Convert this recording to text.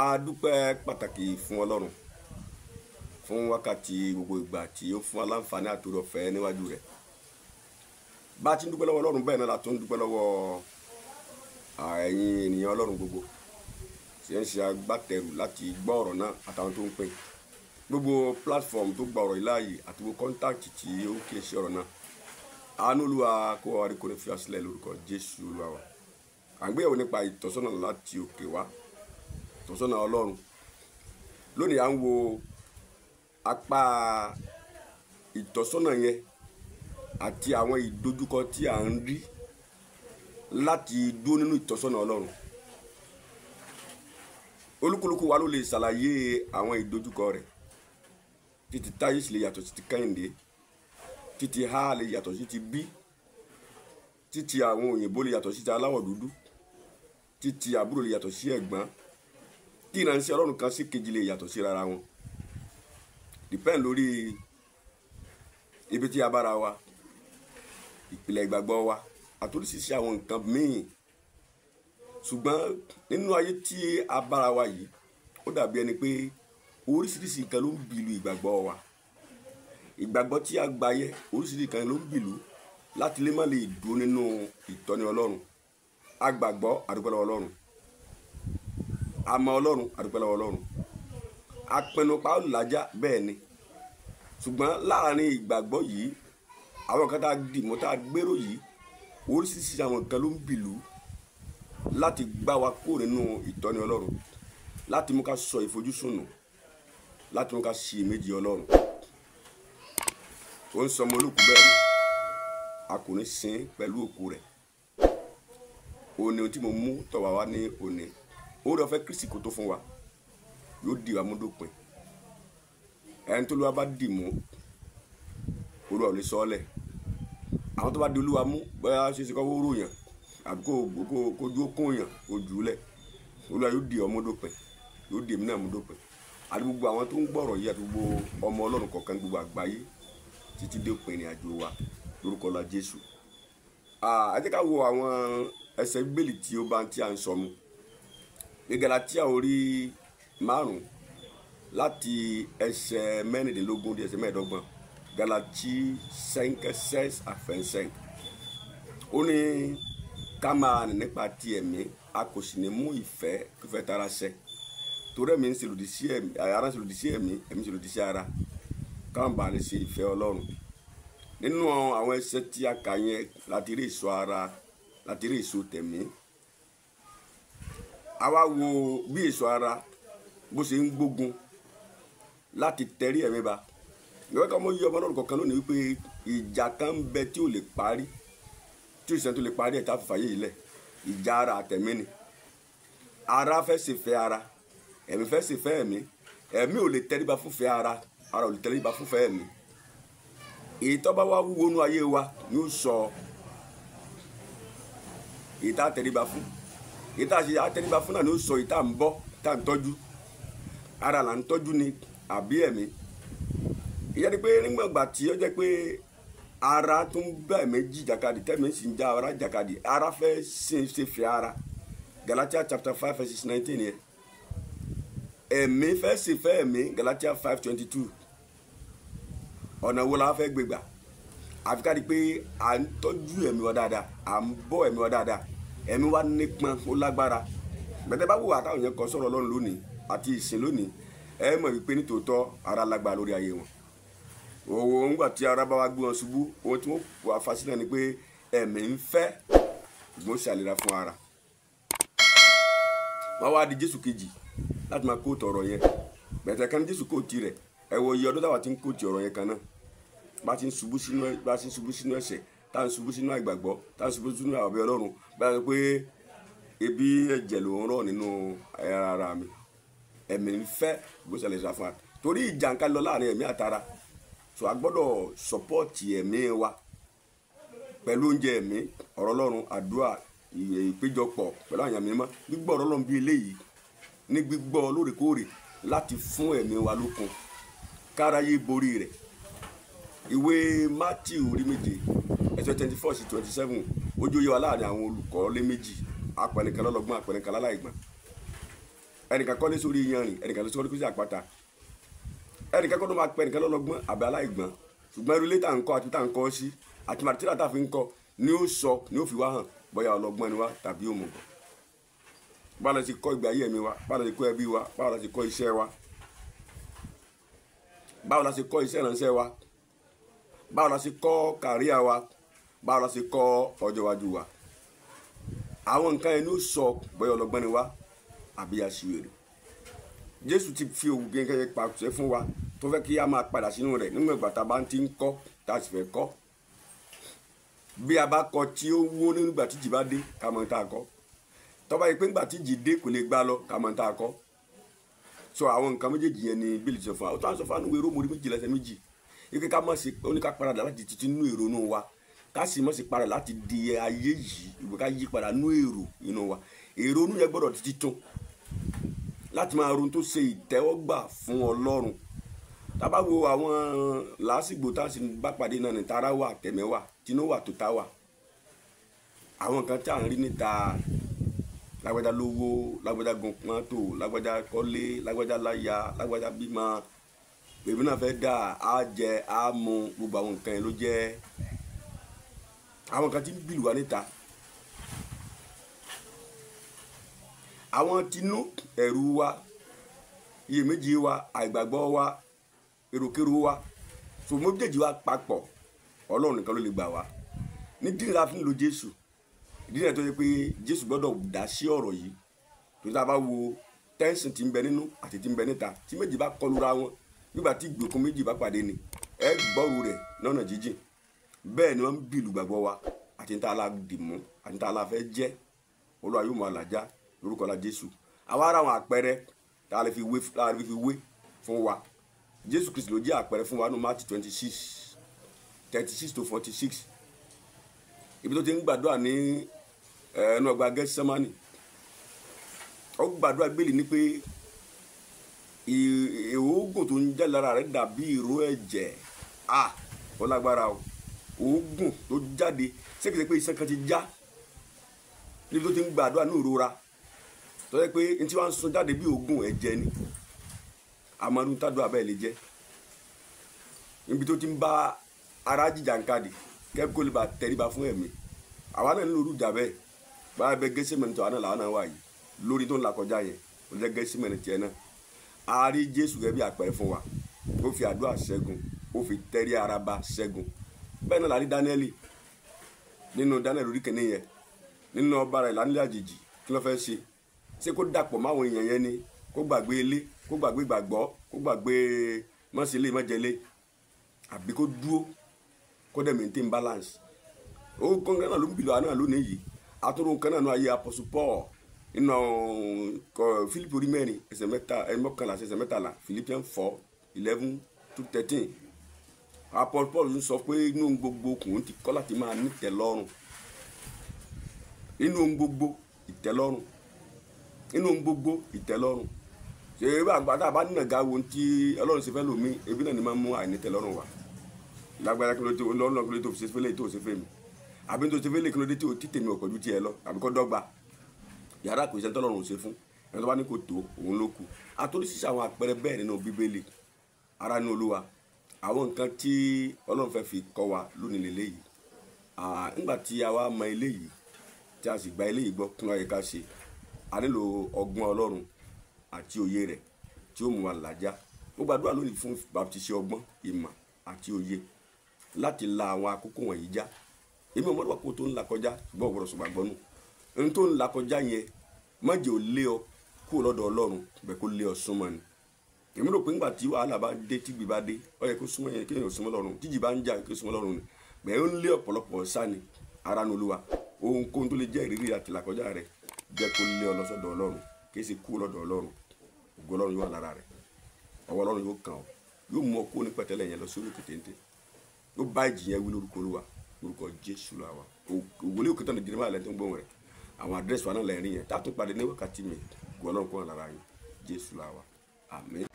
A dúpẹ́ pàtàkì fún Ọlọ́run fún wákàtí gbogbo ìgbà tí ó fún aláǹfààní àti oore ọ̀fẹ́ níwájú rẹ̀. Bá a ti ń dúpẹ́ lọ́wọ́ Ọlọ́run bẹ́ẹ̀ náà la tún ń dúpẹ́ lọ́wọ́ ẹ̀yin ènìyàn Ọlọ́run gbogbo tí ẹ ń ṣe agbátẹrù láti gbọ́ ọ̀rọ̀ náà àtàwọn tó ń pè. Gbogbo platform tó gba ọ̀rọ̀ yìí láàyè àti gbogbo contact tí ó kí ẹ ṣe ọ̀rọ̀ náà. Àánú Olúwa kó wa rí kò ní fi wá sílẹ̀ lórúkọ Jésù Olúwa wa. À ń gbéyẹ̀wò nípa ìtọ́sọ́nà láti òkè wá, ìtọ́sọ́nà Ọlọ́run. Lónìí à ń wo apá ìtọ́sọ́nà yẹn àti àwọn ìdojúkọ tí à ń rí láti dúró nínú ìtọ́sọ́nà Ọlọ́run. Olúkúlùkù wa ló lè ṣàlàyé àwọn ìdojúkọ rẹ̀. Títí Táyé sì lè yàtọ̀ sí ti Kẹ́hìndé, títí A lè yàtọ̀ sí ti B, títí àwọn òyìnbó lè yàtọ̀ sí ti aláwọ̀ dúdú, títí àbúrò lè yàtọ̀ sí ẹ̀gbọ́n, tí ìránṣẹ́ Ọlọ́run kan sí kejì lè yàtọ̀ sí rara wọn. Depend lórí ibi tí a bára wa, ìpìlẹ̀ ìgbàgbọ́ wa, àti oríṣiríṣi àwọn nǹkan míì. Ṣùgbọ́n nínú ayé tí a bára wa yìí, ó dàbí ẹni pé oríṣiríṣi nǹkan ló ń bìlù ìgbàgbọ́ wa. Ìgbàgbọ́ tí a gbà yẹ, oríṣiríṣi nǹkan ló ń bìlù láti lè má lè dúró nínú ìtọ́ni Ọlọ́run. A gbàgbọ́, a dúpẹ́ lọ́wọ́ Ọlọ́run. A mọ Ọlọ́run, a dúpẹ́ lọ́wọ́ Ọlọ́run. A pinnu pa olùlàjà bẹ́ẹ̀ ni. Ṣùgbọ́n láàárín ìgbàgbọ́ yìí, àwọn nǹkan tá a dì mọ́ tá a gbérò yìí, oríṣiríṣi àwọn nǹkan ló ń bìlù láti gbá wa kúrò nínú ìtọ́ni Ọlọ́run, láti mú ká sọ ìfojúsùn nù, láti mú ká ṣe ìméjì Ọlọ́run. Ó ń sọ ọmọ olókùú bẹ́ẹ̀ ni, a kò ní sin pẹ̀lú òkú rẹ̀. Òun ni ohun tí mo mú tọ̀ wá wá ní òní. Oore ọ̀fẹ́ Kristi kò tó fún wa, yóò dì wá mú dópin. Ẹni tó Olúwa bá dì mú, Olúwa ò lè sọ ọ́ lẹ̀. Àwọn tó bá di Olúwa mú, bóyá ṣe é ṣe kó wóró yàn àbí kó dúró kún yàn, kó jù ú lẹ̀. Olúwa yóò dì ọ́ mú dópin, yóò dì èmi náà mú dópin. Àti gbogbo àwọn tó ń gbọ́rọ̀ yìí àti gbogbo ọmọ Ọlọ́run kọ̀ọ̀kan ní gbogbo àgbáyé títí dé òpin ìrìn àjò wa lórúkọ ńlá Jésù. Ẹ jẹ́ ká wo àwọn ẹsẹ̀ Bíbélì tí ó bá ń tí a ń sọ mu. Ní Galatia orí 5 láti ẹsẹ̀ 16 dé ẹsẹ̀ 25. Galatie 5, 16 à 25. Ó ní ká máa rìn nípa ti ẹ̀mí, a kò sì ní mú ìfẹ́ kífẹ́ tara ṣẹ. Torí ẹ̀mí ń ṣe lòdì sí ẹ̀mí, ara ń ṣe lòdì sí ẹ̀mí, ẹ̀mí ń ṣe lòdì sí ara. Ká má bàa lè ṣe ìfẹ́ Ọlọ́run. Nínú àwọn ẹsẹ̀ tí a kà yẹn láti rí èso ara, láti rí èso tẹ̀mí. A wá wo bí èso ara bó ṣe ń gbógun láti tẹrí ẹ̀mí ba. Ìwé kan mo yí ọmọ Ọlọ́run kọ̀ọ̀kan lónìí wípé ìjà kan ń bẹ tí ò lè parí, tí ò sì tó lè parí ẹ̀ tá a fi fàyè yìí lẹ̀. Ìjà ara àtẹ̀mí ni. Ara fẹ́ ṣe fẹ́ ara, ẹ̀mí fẹ́ ṣe fẹ́ ẹ̀mí. Ẹ̀mí ò lè tẹríba fún fẹ́ ara, ara ò lè tẹríba fún fẹ́ ẹ̀mí. Èyí tó bá wá wúwo nú ayé wa ni ó sọ èyí tá a tẹríba fún. Èyí tá a ṣe a tẹríba fún náà ni ó sọ èyí tá a ń bọ́, tá a ń tọ́jú. Ara là ń tọ́jú ni àbí ẹ̀mí. Ìyẹn ni pé nígbàgbà tí ó jẹ́ pé ara tó ń bá ẹ̀mí jìjàkadì, tẹ́mi sì ń já ara jàkadì, ara fẹ́ ṣe fẹ́ ara. Galatia chapter 5 verse 19 yẹn. Ẹ̀mí fẹ́ ṣe fẹ́ ẹ̀mí, Galatia 5:22. Ọ̀nà wo la fẹ́ gbé gbà? Àfi ká rí pé à ń tọ́jú ẹ̀mí wa dáadáa, à ń bọ́ ẹ̀mí wa dáadáa. Ẹ̀mí wa nípọn, ó lágbára. Gbẹ̀tẹ́ bá wò àtàwọn yẹn kọ sọ̀rọ̀ Ọlọ́run lónìí àti ìsìn lónìí, ẹ mọ̀ wípé nítòótọ́ ara lágbára lórí ayé wọn. Òwò ńgbà tí ara bá wá gbé wọn ṣubú, ohun tí wọ́n wà fásilẹ̀ ni pé ẹ̀mí ń fẹ́ ṣùgbọ́n ó ṣàlera fún ara. Wọ́n wá di Jésù kejì láti máa kóòtù ọ̀rọ̀ yẹn. Gbẹ̀tẹ̀ kan ní Jésù kóòtù rẹ̀. Ẹ wo iye ọdún táwa ti ń kóòtù ọ̀rọ̀ yẹn kan náà. Bá ti ń ṣubú sínú, bá ti ń ṣubú sínú ẹ̀ṣẹ̀, tá ń ṣubú sínú àìgbàgbọ́, tá ń ṣubú sínú àbẹ̀ Ọlọ́run, bá a sọ pé ebi ẹ̀jẹ̀ ló ń rọ̀ nínú ara mi. Ẹ̀mí ń fẹ́ bó ṣe lè sọ fún wa. Torí ìjà ń ká lọ láàrin ẹ̀mí àtara. So a gbọ́dọ̀ sọpọ́ọ̀tì ẹ̀mí wa pẹ̀lú oúnjẹ ẹ̀mí, ọ̀rọ̀ Ọlọ́run, àdúrà, ìpéjọpọ̀ pẹ̀lú àyàn mímọ́. Gbígbọ́ ọ̀rọ̀ Ọlọ́run bí eléyìí ní gbígbọ́ lóòrèkóòrè láti fún ẹ̀mí wa lókun káráyé borí rẹ̀. Ìwé Matthew orí 7 ẹsẹ̀ 24 sí 27 ó jóyè wa láàrin àwọn olùkọ́ lé méjì, apẹnìkan lọ́lọ́gbọ́n, apẹnìkan láláìgbọ́n. Ẹnìkan kọ́lé sórí iyanrìn, ẹnìkan ló sórí àpáta. Ẹnìkan kọ́ ló máa pẹ́ ẹnìkan lọ́lọ́gbọ́n àbí aláìgbọ́n. Ṣùgbọ́n irú ilé tá à ń kọ́ àti tá à ń kọ́ sí àti màtíríà tá a fi ń kọ́ ni ó sọ ni ó fi wá hàn bóyá ọlọ́gbọ́n ni wá tàbí òmùgọ̀. Báwo la ṣe kọ́ ìgbé ayé mi wa, báwo la ṣe kọ́ ẹbí wa, báwo la ṣe kọ́ iṣẹ́ wa, báwo la ṣe kọ́ iṣẹ́ ìránṣẹ́ wa, báwo la ṣe kọ́ kàríà wa, báwo la ṣe kọ́ ọjọ́ iwájú wa. Àwọn nǹkan yẹn ni ó sọ bóyá ọlọ́gbọ́n ni wá àbí aṣiwèrè. Jésù ti fi òwú gẹ́gẹ́ pàṣẹ fún wa tó fẹ́ kí a máa padà sínú rẹ̀ nígbà ìgbà tá a bá ti ń kọ́ tá a sì fẹ́ kọ́. Bí a bá kọ́ tí ó wó nígbà tí jì bá dé, ká mọ̀ tá a kọ́. Tó bá yẹ pé nígbà tí jì dé kò lè gbá lọ, ká mọ̀ tá a kọ́. So àwọn nǹkan méjèèjì yẹn ni Bíbélì sọ fún wa. Ó tún á sọ fún wa nínú Róòmù orí 12:2. Ike ká mọ̀ sí ó ní ká padà láti títí nínú ìrònú wa, ká sì mọ̀ sí padà láti di ayé yìí, ìwé ká yí padà nínú èrò inú wa. Èrò inú yẹn gbọ́dọ̀ títí tún láti máa ronú tó ṣe ìtẹ́wọ́gbà fún Ọlọ́run. Tá bá wo àwọn làásìgbò tá a sì bá pàdé náà ní tara wà, tẹ̀mẹ́ wà, tinú wà, tó ta wà. Àwọn nǹkan tí à ń rí níta, lágbájá lówó, lágbájá gun mọ́tò, lágbájá kọ́lé, lágbájá láya, lágbájá bímọ, èmi náà fẹ́ dà, á jẹ, á mu, gbogbo àwọn nǹkan yẹn ló jẹ́ àwọn nǹkan tí ń bìlù wá níta. Àwọn tinú ẹ̀rù wa, iyèméjì wa, àìgbàgbọ́ wa, èròkérò wa, so méjèèjì wa papọ̀, Ọlọ́run nìkan ló lè gbà wá. Ní díẹ̀ la fi ń lo Jésù. Ìdí nìyẹn tó yẹ pé Jésù gbọ́dọ̀ dá sí ọ̀rọ̀ yìí. Torí tá a bá wo tẹ́ǹsì tí ń bẹ nínú àti tí ń bẹ níta, tí méjì bá kọlura wọn, nígbà tí ìgbèkùn méjì bá pàdé ni, ẹ gbọ́rù rẹ̀ lọ́nà jíjìn. Bẹ́ẹ̀ ni wọ́n ń bìlù gbàgbọ́ wa àti ní tá a la dìmú àti ní tá a la fẹ́ jẹ́. Olúwa yóò mú àlàjá lórúkọ la Jésù. Àwa ará àwọn àpẹẹrẹ tá a lè fi wé fún wa. Jésù Kristi ló jẹ́ àpẹẹrẹ fún wa ní Matthew 26, 36 to 46. Ibi tó ti ń gbàdúrà ní ẹnu ọgbà Gẹ́sísámánì. Ó gbàdúrà Bíbélì ní pé òógùn tó ń jáde lára rẹ̀ dàbí ìró ẹ̀jẹ̀. À, ó lágbára o. Òógùn tó jáde, ṣé kìí ṣe pé iṣan kan ti já níbi tó ti ń gbàdúrà ní ìrora. Tó jẹ́ pé ní tí wọ́n ń sun jáde bí òógùn ẹ̀jẹ̀ ni. Àmọ́ tádùá bẹ́ẹ̀ lè jẹ́. Níbi tó ti ń bá ara jìjàǹkadì, kẹ́kọ̀ọ́ kó lè bá tẹríba fún ẹ̀mí. Àwa náà nílò olùjà bẹ́ẹ̀. Báyà bẹ Gẹ́símánì tó àná làwọn náà wà yìí. Lórí tó ń là kọjá yẹn, ó jẹ́ Gẹ́símánì tiẹ̀ náà. A rí Jésù gẹ́gẹ́ bí àpẹẹrẹ fún wa. Ó fi àdúrà ṣẹ́gun, ó fi tẹrí ara ba ṣẹ́gun. Bẹ́ẹ̀ náà la rí Dáníẹ́lì nínú Dáníẹ́lì orí kìíní yẹn. Nínú ọba rẹ̀ lánìí àjèjì, kí ló fẹ́ ṣe? Ṣé kó dàpọ̀ máwọn èèyàn yẹn ni? Kó gbàgbé ilé, kó gbàgbé ìgbàgbọ́, kó gbàgbé mọ́sílẹ̀ mọ́jẹlé, àbí kó dúró, kó dẹ̀ maintain balance. Ó kọ́ńgá náà ló ń bìlọ̀ àná lónìí yìí. Àtúrò nǹkan náà ní ayé Apostle Paul nínú Fílípì orí 4 ẹsẹ̀ 11 ẹsẹ̀ 13, Philippians 4, 11 to 13. Apostle Paul ń sọ pé inú ohun gbogbo kòun ti kọ́ láti máa nítẹ́lọ́rùn. Inú ohun gbogbo ìtẹ́lọ́rùn. Inú ohun gbogbo ìtẹ́lọ́rùn. Ṣé bí àgbà tá a bá nínà ga wo tí Ọlọ́run ṣe fẹ́ lòmí, ebi náà ni máa ń mú àìnítẹ́lọ́rùn wá. Lágbára kí ló dé Ọlọ́run kí ló dé tó fi ṣe fẹ́lẹ̀ tó ṣe fẹ́ mi. Àbí tó ṣe fẹ́lẹ̀ kí ló dé tí ò títèmi ọ̀pọ̀ ju tiẹ̀ lọ, àbí kọ́ dọ́gba. Yàrá kò ṣe tọ́lọ́run ṣe fún. Ẹni tó bá ní kò tó, òun ló kù. Àtòrí ṣíṣe àwọn àpẹẹrẹ bẹ́ẹ̀ nínú Bíbélì. Ará ní Olúwa. Àwọn nǹkan tí Ọlọ́run fẹ́ fi kọ́ wa lónìí lélẹ́yìí. Nígbà tí a wá mọ eléyìí, tí a sì gba eléyìí gbọ́, kí ló yẹ ká ṣe? A nílò ọgbọ́n Ọlọ́run àti òye rẹ̀ tí ó mú wa làjá. Mo gbàdúrà lónìí fún baptisi ọgbọ́n, ìmọ̀ àti òye láti la àwọn àkókò wọ̀nyí já. Èmi ò mọ̀ nípa kó tó ń là kọjá, ṣùgbọ́n ò gbọ́dọ̀ sọ̀gbàgbọ́ nù. Ohun tó ń là kọjá yẹn, má jẹ́ ó lé ọ kúrò lọ́dọ̀ Ọlọ́run, bẹ́ẹ̀ kó lé ọ súnmọ́ ni. Èmi rò pé nígbà tí wàhálà bá dé, tígbì bá dé, ó yẹ kó súnmọ́ yẹn, kéèyàn súnmọ́ Ọlọ́run. Tíjì bá ń jà, kó súnmọ́ Ọlọ́run ni. Bẹ́ẹ̀ ó ń lé ọ̀pọ̀lọpọ̀ sá ni. Ará ní Olúwa. Ohunkóhun tó lè jẹ́ ìrírí àti ìlàkọjá rẹ̀, jẹ́ kó lé ọ lọ sọ́dọ̀ Ọlọ́run, kì í ṣe kúrò lọ́dọ̀ Ọlọ́run. Ògo Ọlọ́run yóò wà lára rẹ̀. Ọwọ́ Ọlọ́run yóò kàn ọ́. Yóò mú ọ kúrò ní pẹ̀tẹ́lẹ̀ yẹn lọ sórí òkè téńté. Yóò bá ìjì yẹn wí lórúkọ Olúwa, lórúkọ Jésù là wa. Òwòlé òkè tán ní Jeremiah lẹ́ni tó ń gbóhùn rẹ̀. Àwọn àdírẹ́sì wa náà lẹ́rìn yẹn. Tá a tún pàdé ní wákàtí mi. Ògo Ọlọ́run kó wà lára yín. Jésù là wa. Àmín.